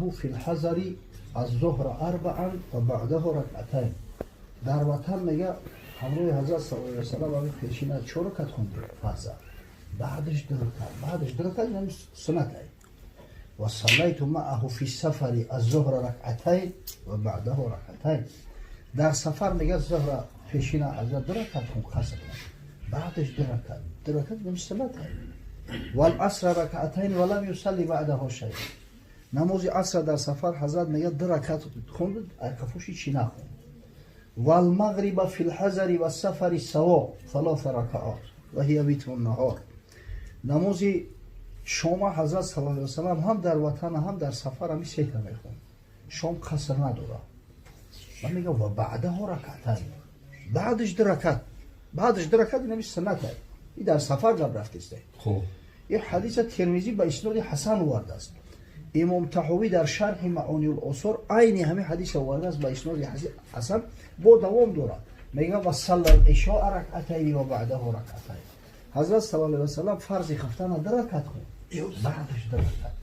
معه في الحضر الظهر أربعا وبعده ركعتين. Дар ватан мега ҳамроҳи ҳазрат саллаллоҳу алайҳи васаллам ҳамин пешина чор ракат хонди фарза, баъдаш ду ракат, баъдаш ду ракат, ин суннат ай. وصليت معه في السفر الظهر ركعتين وبعده ركعتين. Дар сафар мега зуҳра пешина ҳазрат ду ракат хон қаср, баъдаш ду ракат, ду ракат ин суннат ай. والعصر ركعتين ولم يصلي بعده شيئا. Намози аср дар сафар ҳазрат мега ду ракат хонд, айқафуши чӣ нахонд. والمغرب في الحضر والسفر سواء ثلاث ركعات وهي وتر النهار. Намози шома ҳазрат саллаллоҳу алайҳи васаллам ҳам дар ватан ҳам дар сафар ҳами сета мехонд, шом қаср надорад. Ва мега ва баъдаҳо ракатайн, баъдаш ду ракат, баъдаш ду ракат, ин ҳами суннат ай. И дар сафар гап рафтеста. Хуб. Ин ҳадиса Термизӣ ба исноди ҳасан овардааст. Имом Таҳовӣ дар шарҳи Маъониул Осор айни ҳамин ҳадиса овардааст ба исноди ҳасан, бо давом дорад. Мега ва салла ишоа ракъатайни ва баъдаҳу ракъатайн. Ҳазрат саллаллоҳу алайҳи васаллам фарзи хафтана ду ракат хонд, баъдаш ду ракат,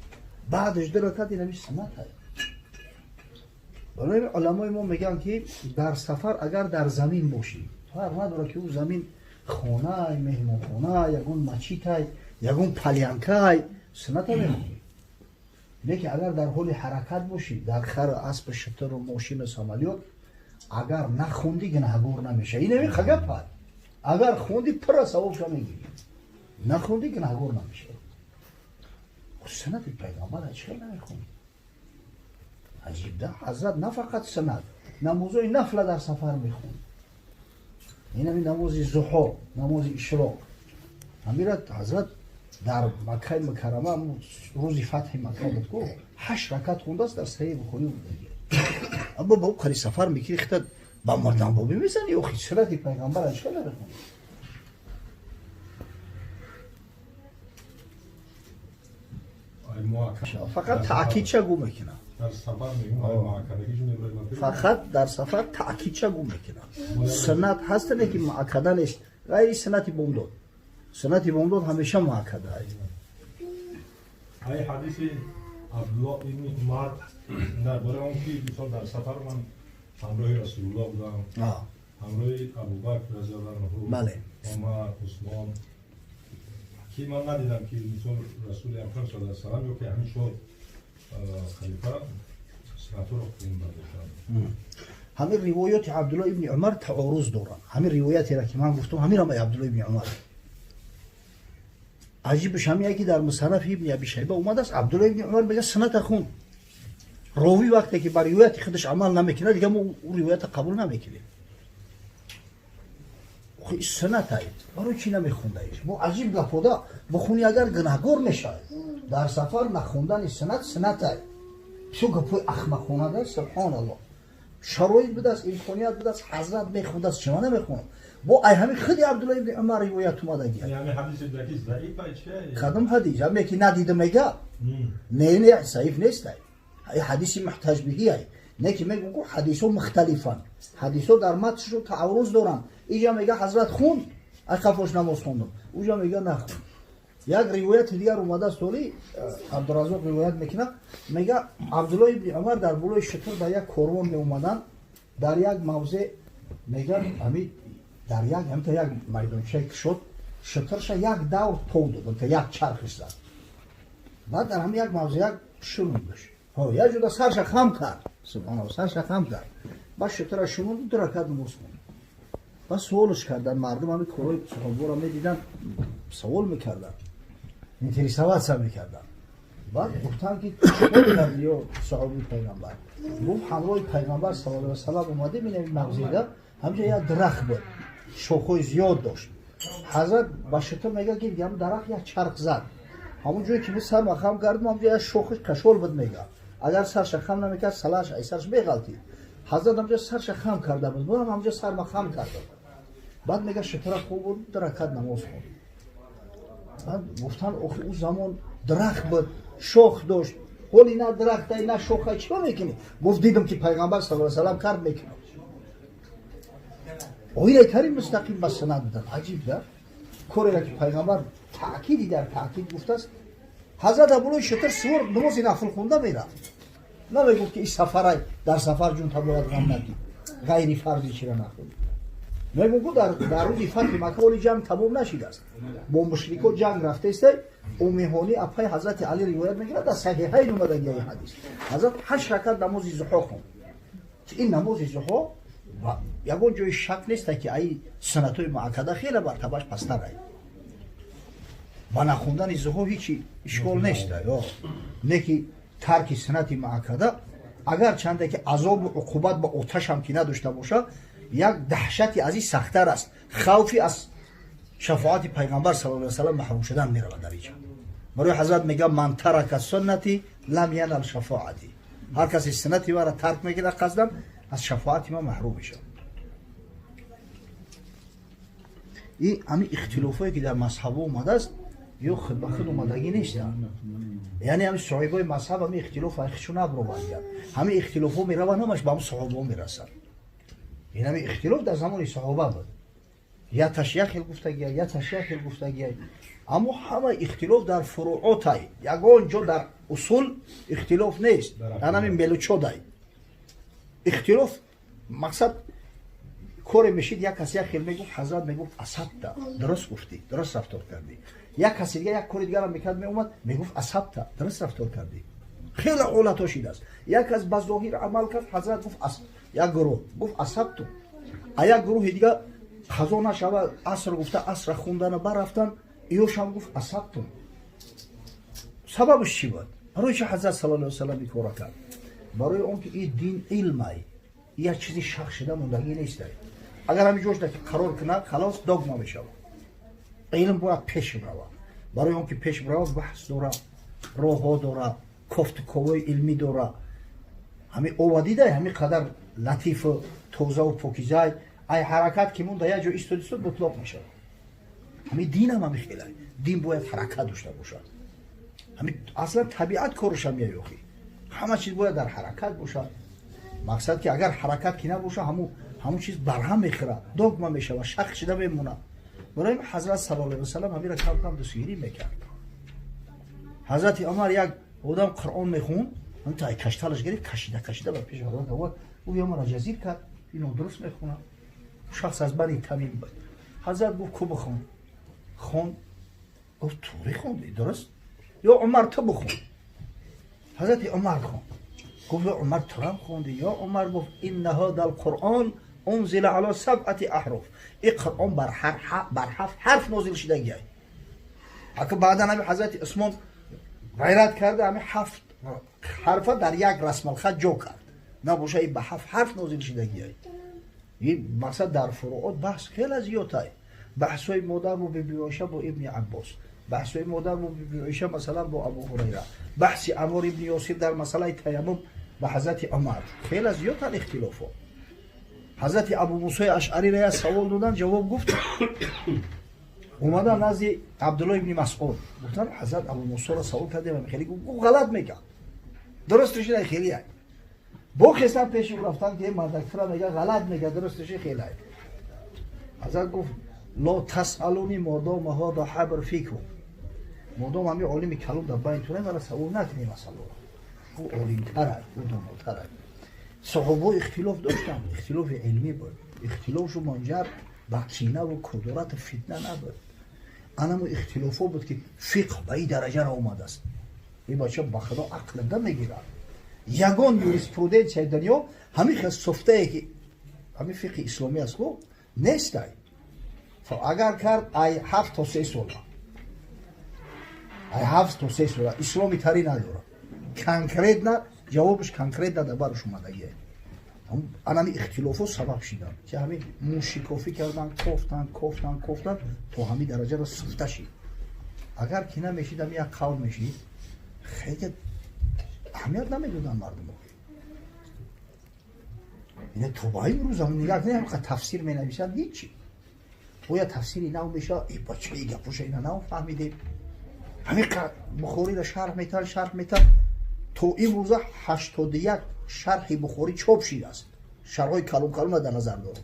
баъдаш ду ракат, ин ҳамин суннат ай. Барои уламои мо мегӯянд, ки дар сафар агар дар замин бошӣ, фарқ надорад, ки ӯ замин хонай, меҳмонхона, ягон мачитай, ягон полянкай, сунната мехонӣ. Лекин агар дар ҳоли ҳаракат бошӣ, дар хар, асп, шутуру мошину самолёт, агар нахондӣ, гунаҳгор намешавӣ. Ин ҳамин хагапад. Агар хонди, пурра савобша мегирӣ, нахондӣ, гунаҳгор намешавӣ. Суннати пайғамбар чӣ хел намехонӣ? Аҷиб да. Ҳазрат на фақат суннат, намозои нафла дар сафар мехонд. Ин ҳамин намози зуҳо, намози ишроқ, ҳамира ҳазрат дар Маккаи Мукаррама, рӯзи фатҳи Макка буд ку, ҳашт ракат хондааст, дар Саҳеҳи Бухорӣ будаги. Або ба қари сафар мекунӣ, хита ба мардамбобӣ мезанӣ. Охи, суннати пайғамбар чӣ хел намехонӣ? Фақат таъкидча гӯ мекунам. Дар сафар мегӯм, муаккадагишу мебарем. Фақат дар сафар таъкидча гӯ мекунам. Суннат ҳаста, лекин муаккада нест, ғайри суннати бомдод. Суннати бомдод ҳамеша муаккада аст. Ай ҳадиси Абдуллоҳ ибни Умар дар бораи он ки мисол дар сафар ман ҳамроҳи Расулуллоҳ будам, ҳамроҳи Абубакр разиаллоҳу анҳу, Умар, Усмон, ки ман надидам, ки мисол Расули Акрам саллаллоҳу алайҳи васаллам ё ки ҳамин чор халифа суннатро хонда бошанд. Ҳамин ривоёти Абдуллоҳ ибни Умар таоруз доранд. Ҳамин ривоятеро ки ман гуфтам, ҳаминам Абдуллоҳ ибни Умар. Аҷибаш ҳамин, ки дар Мусаннаф ибни Аби Шайба омадааст, Абдуллоҳ ибни Умар мега сунната хунд. Ровӣ вақте ки ба ривояти худаш амал намекунад, дига мо ӯ ривоята қабул намекунем. Суннат ай, барои чӣ намехондаиш? Бо аҷиб гапода, бихони агар, гунаҳгор мешавад. Дар сафар нахондани суннат, суннат ай, бисёр гапҳои ахмақонада. Субҳоналлоҳ, шароит будааст, имконият будааст, ҳазрат мехондааст, чима намехонам? Бо ай ҳамин худи Абдуллоҳ ибни Умар ривоят омадаги. Кадом ҳадис? Ҳаме ки надида мега? Не, не, заиф нест ай, ҳадиси муҳтаҷ биҳи ай. Не ки мегӯм ку, ҳадисҳо мухталифанд, ҳадисҳо дар матншо таарруз доранд. Иҷа мега ҳазрат хунд, ай қафош намоз хондам, уҷа мега нахунд. Як ривояти дигар омадааст, толи Абдуразоқ ривоят мекунад, мега Абдуллоҳ ибни Умар дар болои шутур дар як корвон меомаданд. Дар як мавзеъ, мега, ҳами дар як ҳамта як майдончае кушод, шутурша як давр тов дод, як чархиш зад. Баъд дар ҳами як мавзеъ як шунундаш, як ҷуда сарша хам кард. Субҳоналло, сарша хам кард, баъд шутура шунунду, ду ракат намоз хонд. Баъд суолш карданд мардум, ҳами корҳои саҳобаро медиданд, савол мекарданд, интересоваться мекарданд. Баъд гуфтанд, ки чикор карди, ё саҳобии пайғамбар? Гуфт: ҳамроҳи пайғамбар саллаллоҳу алайҳи васаллам омадем, ин мавзеъда ҳамҷа як дарахт буд, шохҳои зиёд дошт. Ҳазрат ба шутур мега ки ҳам дарахт як чарх зад. Ҳамон ҷое ки мо сарма хам кардем, ҳамҷо як шохаш кашол буд. Мега агар сарша хам намекард, салаш ай сарш меғалтид. Ҳазрат ҳамҷо сарша хам карда буд, ман ҳамҷо сарма хам карда буд. Баъд мега шутура хоб буд, ду ракат намоз хонд. Баъд гуфтанд: охи, ӯ замон дарахт буд, шох дошт, ҳоли на дарахтай, на шохай, чико мекунӣ? Гуфт: дидам, ки пайғамбар саллаллоҳу алайҳи васаллам кард, мекунам. Оинайтари мустақим ба суннат будан. Аҷиб да, кореро ки пайғамбар таъкиди дар таъкид гуфтааст. Ҳазрат абулои шутур сувор намози нафл хонда мерафт. Намегуфт ки ин сафарай, дар сафар ҷунта бояд ғам надид, ғайри фарзи чира нахӯрд. Мегӯ дар рӯзи фатҳи Макка оли ҷанг тамом нашидааст, бо мушрико ҷанг рафтаиста. Уммиҳонӣ апаи ҳазрати Али ривоят мекунад, дар Саҳиҳайн омадагиаи ҳадис, ҳазрат 8 ракат намози зуҳо хонд. Ин намози зуҳо ягон ҷои шак нест, ки ай суннатҳои муаккада хеле мартабаш пасттар ай. Ба нахондани зуҳо ҳеҷ ишкол нест, не ки тарки суннати муаккада агар чанде ки азобу уқубат ба оташам ки надошта бошад, як даҳшати аз ин сахттар аст, хавфи аз шафоати пайғамбар саллаллоҳу алайҳи васаллам маҳрум шудан меравад дар инҷа. Барои ҳазрат мега: ман тарака суннати лам янал шафоати. Ҳар касе суннати маро тарк мекунад қасдан, аз шафоати ман маҳрум мешавад. Ин ҳамин ихтилофое ки дар мазҳабҳо омадааст, ё худ ба худ омадагӣ нестанд. Яъне ҳамин соҳибои мазҳаб ҳамин ихтилоф худшо набаровардианд, ҳамин ихтилофҳо мераванд, ҳамаш ба ҳамн саҳобаҳо мерасанд. Ин ҳамин ихтилоф дар замони саҳоба буд, яташ як хел гуфтагия, яташ як хел гуфтагия, аммо ҳама ихтилоф дар фуруотай, ягон ҷо дар усул ихтилоф нест, дар ҳамин мелучодай ихтилоф. Мақсад коре мешид, як кас як хел мегуфт, ҳазрат мегуфт: асабта, дуруст гуфтӣ, дуруст рафтор кардӣ. Як каси дига як кори дигарам мекард, меомад, мегуфт: асабта, дуруст рафтор кардӣ. Хеле ҳолатҳо шидааст. Як кас ба зоҳир амал кард, ҳазрат гуфт, як гурӯҳ гуфт: асабту. А як гурӯҳи дига қазо нашава, аср гуфта асра хундана баррафтан, иёшам гуфт: асабтум. Сабабаш чӣ буд? Барои чи ҳазрат саллаллоҳу алайҳи васаллам ин кора кард? Барои он ки ин дин илмай, як чизи шах шида мондагӣ нестай. Агар ҳамин ҷошда ки қарор кунад, халос, догма мешавад. Илм бояд пеш равад. Барои он ки пеш равад, баҳс дора, роҳҳо дора, кофтуковҳои илмӣ дора. Ҳамин ова дидай, ҳамин қадар латифу тозаву покизай, ай ҳаракат ки монда, як ҷо истод истод, бутлоқ мешавад. Ҳамин динам ҳамин хелай, дин бояд ҳаракат дошта бошад. Ҳамин аслан табиат корушам меёхӣ, ҳама чиз бояд дар ҳаракат бошад. Мақсад ки агар ҳаракат ки набоша, ҳамун чиз барҳам мехӯрад, догма мешавад, шах шида мемонад. Барои ҳазрат саллаллоҳу алайҳи васаллам ҳамира кам кам дастгирӣ мекард. Ҳазрати Умар як одам Қуръон мехонд, ҳамин кашталаш гирифт, кашида кашида ба пеши ҳазрат овард. Ӯ ямара ҷазир кард, ино дуруст мехонад. Шахс аз Бани Тамим буд. Ҳазрат гуфт: ку бихон. Хон, гуфт: тури хонди, дуруст, ё Умар, ту бихон. Ҳазрати Умар хон, гуфт: ё Умар, турам хонди. Ё Умар, гуфт: инна ҳада алқуръон унзила ала сабъати аҳруф. Ин қуръон бар ҳафт ҳарф нозил шидагиай. Ака баъдан ҳами ҳазрати Усмон ғайрат карда, ҳами ҳафт ҳарфа дар як расмалхат ҷо кард, набоша ин ба ҳафт ҳарф нозил шидагиай. Ин мақсад дар фуруот баҳс хеле зиёдай. Баҳсҳои модар бо Биби Оиша бо Ибни Аббос, баҳсҳои модар бо Биби Оиша масалан бо Абу Ҳурайра, баҳси Аммор ибни Ёсир дар масъалаи таяммум ба ҳазрати Умар, хеле зиёданд ихтилофҳо. Ҳазрати Абу Мусои Ашъариро як савол додан, ҷавоб гуфт. Омадан назди Абдулло ибни Масъуд, гуфтан: ҳазрат Абу Мусоро савол кардем, хеле гуфт, ғалат мекард, дурусташи хеле. Бо хестан пеши рафтан, ки мардактара мега, ғалат мега, дурусташи хеле. Ҳазрат гуфт: ло тасалуни модома ҳада ҳабр фикум. Модом ҳами олими калом дар байни тура, мара савол накунӣ масъаларо. Ӯ олимтарай, ӯ домотарай. Саҳобаҳо ихтилоф доштанд, ихтилофи илмӣ буд. Ихтилофшу мунҷар ба кинаву кудурату фитна набуд. Анамо ихтилофҳо буд, ки фиқҳ ба ин дараҷаро омадааст. Ин бача ба худо ақлда мегирад. Ягон юриспруденсияи дунё ҳамин хел суфтае ки ҳамин фиқҳи исломӣ аст ку нестай. Агар кард, ай 7 то 3 сола, ай 7 то 3 сола исломи тарӣ надорад. Конкретно ҷавобаш конкретно дар барш омадагие. Анами ихтилофҳо сабаб шиданд, ки ҳамин мушикофӣ кардан, кофтан, кофтан, кофтан, то ҳамин дараҷаро суфта шид. Агар ки намешид, ҳами як қавл мешид, хеле аҳамият намедоданд мардумо. Ина то ба имрӯз нигоҳ кунед, ҳамқа тафсир менависанд, ҳичи. Бояд тафсири нав мешавад, э бача, и гапоша ина нав фаҳмидем. Ҳамин Бухориро шарҳ метавад, шарҳ метавад, то имрӯза 81 шарҳи Бухорӣ чоп шидааст. Шарҳҳои калон калона дар назар дорам.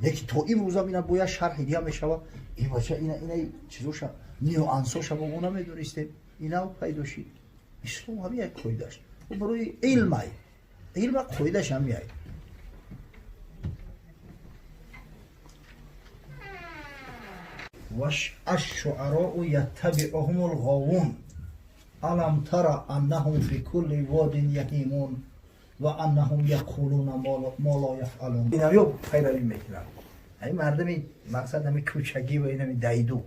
Лекин то имрӯза ина бояд шарҳи дига мешавад. Ин бача ина чизоша, нюансоша мо намедонистем, инав пайдо шид. Ислом ҳамин як қоидаш барои илмай. Илма қоидааш ҳамияй. الشعراء يتبعهم الغاوون ألم تر أنهم في كل واد يهيمون وأنهم يقولون ما لا يفعلون. اینا پیروی میکنن. این مردمی مقصد همین کوچگی و اینمی دیدو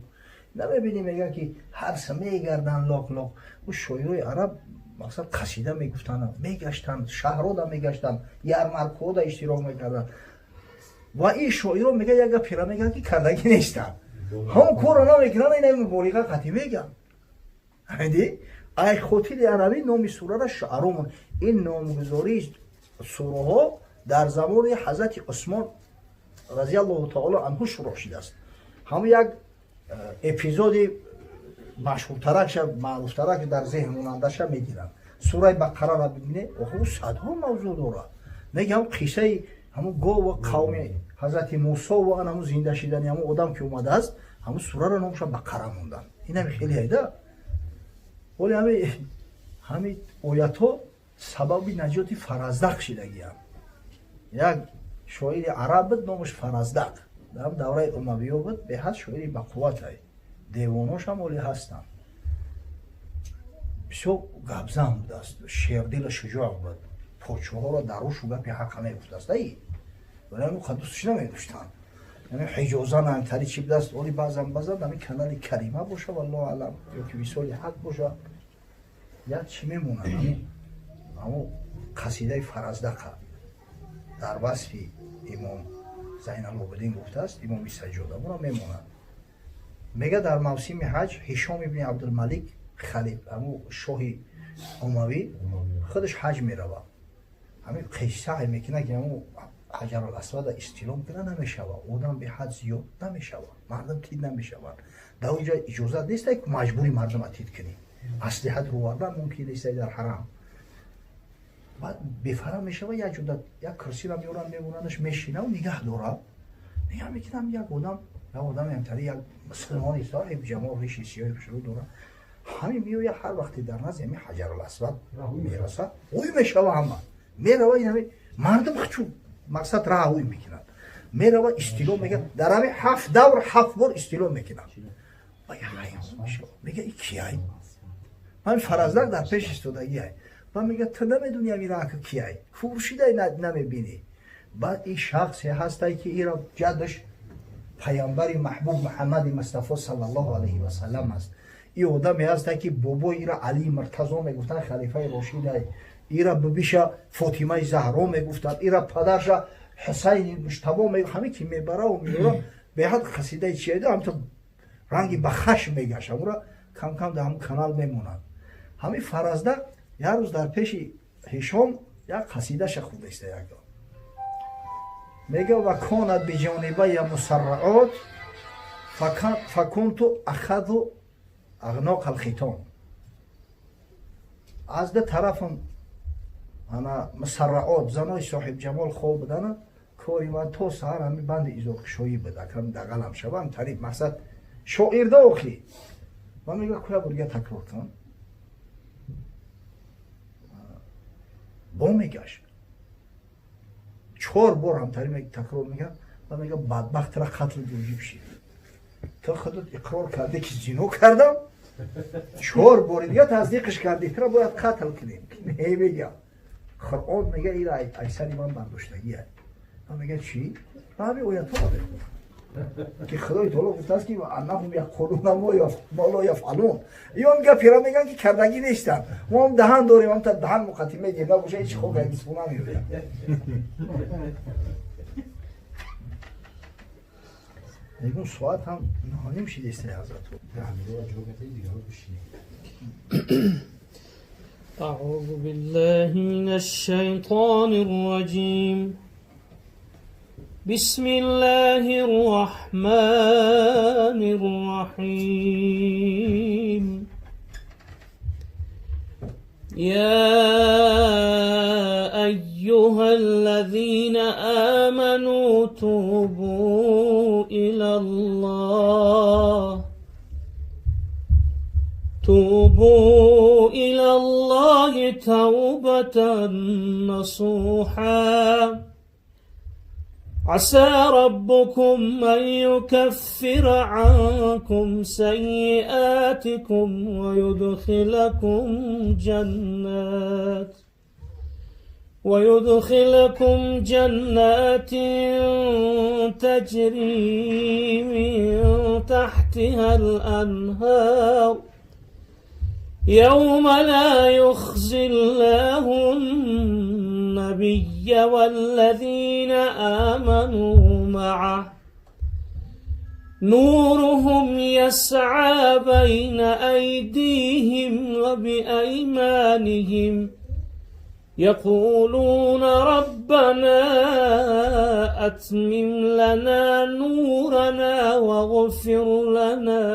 نمیبینی میگن که هر سه میگردن لاک لاک. او شاعرای عرب مقصد قصیده میگفتن، میگشتن شهرها دا میگشتن، یارمرکوها دا اشتراک میکردن. و این شاعرها میگه یک پیره میگن که کردگی نیستن، هم کارو نمیکنن، اینا مبالغه قطعی میگن. فهمیدی؟ ای خاطر عربی نام سوره را شعرا. این نامگذاری سوره ها در زمان حضرت عثمان رضی الله تعالی عنه شروع شده است. هم یک اپیزود مشهورترک معروفترک در ذهن مانندش میگیرن. سوره بقره را ببینه، او صدها موضوع داره. میگم قصه همون گاو و قوم حضرت موسی و همون زنده شدن همون آدم که اومده است، همون سوره را نامش بقره موندن. این هم خیلی هیده. ولی همین آیات سبب نجات فرزدق شدگی هم. یک شاعر عرب بود نامش فرزدق، در دوره امویه بود، به حد شاعری با قوت های دیواناش هم ولی هستن. بسیار گبزن بود است، شیردل شجاع بود، پاچه ها را دروش و گپی حق میگفت است. ای ولی اون دوستش نمیداشتن. یعنی حجازان هم تری چی بود است، ولی بعضا همین کانال کریمه باشه والله اعلم، یا که وصال حق باشه یا چی میمونه. اما قصیده فرزدق در وصف امام زین العابدین گفته است، امام سجاده را میموند. میگه در موسم حج هشام ابن عبدالملک خلیف امو شاه اموی خودش حج میرود. همین قصه میکنه که امو حجر الاسود استلام کنه نمیشوه، آدم به حد زیاد نمیشوه، مردم تید نمیشوند. در اونجا اجازه نیست که مجبوری مردم تید کنی، اسلحه رو وردن ممکن نیست در حرم. بعد بفرم میشوه یک جدا یک کرسی را میورن میموننش میشینه و نگه داره. نگه میکنم یک آدم، یک آدم همتری یک مسلمانی صاحب جمال ریش سیاه شروع داره. همین میویه هر وقتی در نزد همین حجر الاسود میرسه اوی میشوه، همه میروه. این همین مردم خچو مقصد راه اوی میکنن، میروه استیلو میگه در همین 7 دور 7 بار استیلو میکنن. و حیران میشه، میگه این کیه؟ من فرزدق در پیش ایستادگیه و میگه تو نمیدونی همین راه کیه، فروشیده نمیبینی. بعد این شخصی هسته که ایرا جدش پیامبر محبوب محمد مصطفی صلی الله علیه و سلم است. این آدمی هسته که بابای ایرا علی مرتضی میگفتن، خلیفه راشد. ایرا ببیشا فاطمه زهرا میگفتن، ایرا پدرش حسین مجتبی میگفت. همه که میبره و میوره به حد قصیده چیه ده، همینطور رنگی به خشم میگشت، همون کم کم در همون کانال میمونند. همین فرزدق یک روز در پیش هشام یک قصیده خونده است. یک میگه و کانت بجانبه مسرعات فکنت اخذ اغناق الختام. از ده طرفم انا مسرعات زنای صاحب جمال خواب بودن، کاری من تا سحر همین بند ایزارکشایی بود، اکرم دقلم شوم طریق مقصد شاعر ده آخی. و میگه کلا برگه تکرار کن. با میگشت 4 بار هم تری تکرار میگه و میگه بدبخت را قتل واجب شد. تو خودت اقرار کرده که زنا کردم، 4 بار دیگه تصدیقش کردی، تو را باید قتل کنیم. نه میگه قرآن میگه این ایسری من برداشتگیه. و میگه چی؟ و همین آیت ها بخون که خدای تعالی گفته است که انهم یقولون ما لا یفعلون. اینا میگه پیرا میگن که کردگی نیستن، ما هم دهن داریم، هم تا دهن مقدمه میگیم نباشه هیچ خوب هیچ نمیاد. میگم ساعت هم 9:30 شده است حضرت. اعوذ بالله من الشیطان الرجیم. بسم الله الرحمن الرحيم. يا أيها الذين آمنوا توبوا إلى الله، توبوا إلى إلى الله توبة نصوحا. عسى ربكم أن يكفر عنكم سيئاتكم ويدخلكم جنات تجري من تحتها الأنهار يوم لا يخزي الله النبي والذين آمنوا معه نورهم يسعى بين أيديهم وبأيمانهم يقولون ربنا أتمم لنا نورنا واغفر لنا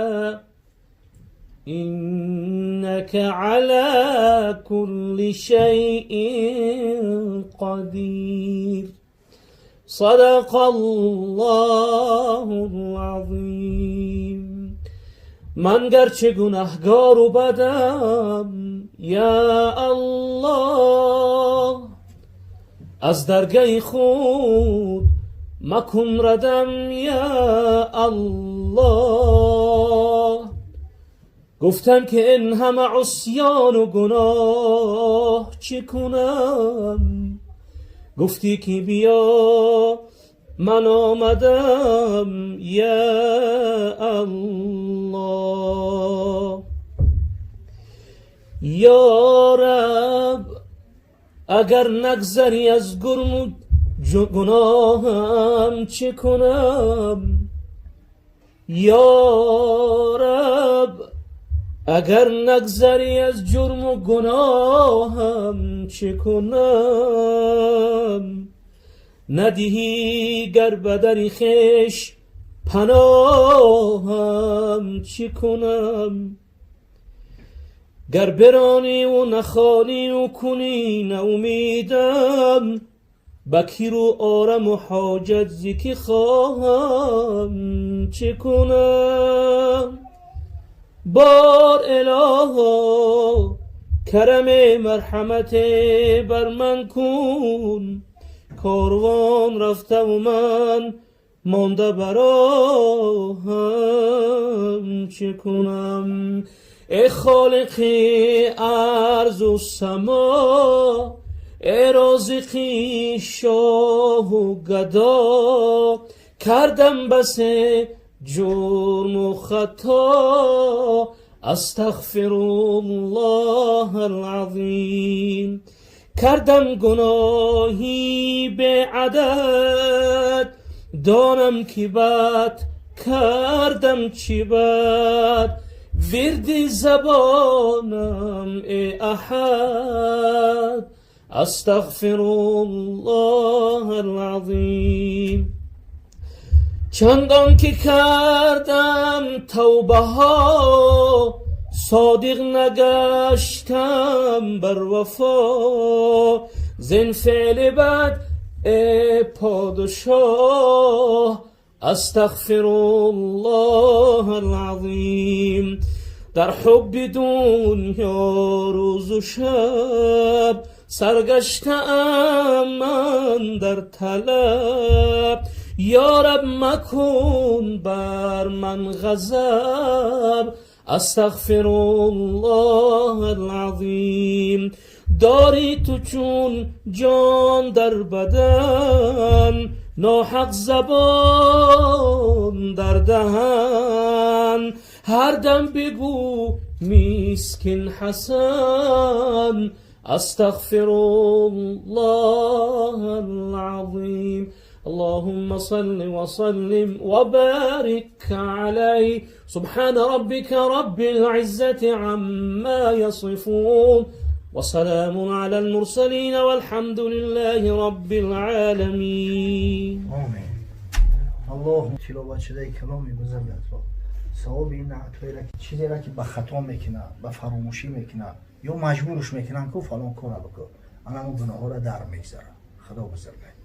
إنك على كل شيء قدير. صدق الله العظيم. من گرچه گناهگار و بدم یا الله، از درگه خود مکن ردم یا الله. گفتم که این همه عصیان و گناه چه کنم، گفتی که بیا من آمدم یا الله. یا رب اگر نگذری از گرم و گناهم چه کنم، یا رب اگر نگذری از جرم و گناهم چه کنم، ندهی گر به در خویش پناهم چه کنم، گر برانی و نخوانی و کنی ناامیدم، به کی رو آرم و حاجت ز کی خواهم چه کنم. بار الها کرم مرحمت بر من کن، کاروان رفته و من مانده براهم چه کنم. ای خالق ارض و سما، ای رازق شاه و گدا، کردم بس جرم و خطا، استغفر الله العظیم. کردم گناهی به عدد، دانم که بد کردم چی بد، ورد زبانم ای احد، استغفر الله العظیم. چندان که کردم توبه ها، صادق نگشتم بر وفا، زین فعل بد ای پادشاه، استغفر الله العظیم. در حب دنیا روز و شب، سرگشته‌ام من در طلب، یا رب مکن بر من غضب، استغفر الله العظیم. داری تو چون جان در بدن، ناحق زبان در دهن، هر دم بگو مسکین حسن، استغفر الله العظیم. اللهم صل وسلم وبارك عليه. سبحان ربك رب العزة عما يصفون وسلام على المرسلين والحمد لله رب العالمين. آمین. الله تلاوت شده کلامی بزرگت را ثواب این نعت‌هایی را که چیزی را که به خطا میکنه، به فراموشی میکنه یا مجبورش میکنن که فلان کار بکن، انا اون گناه را در میگذره. خدا بزرگه.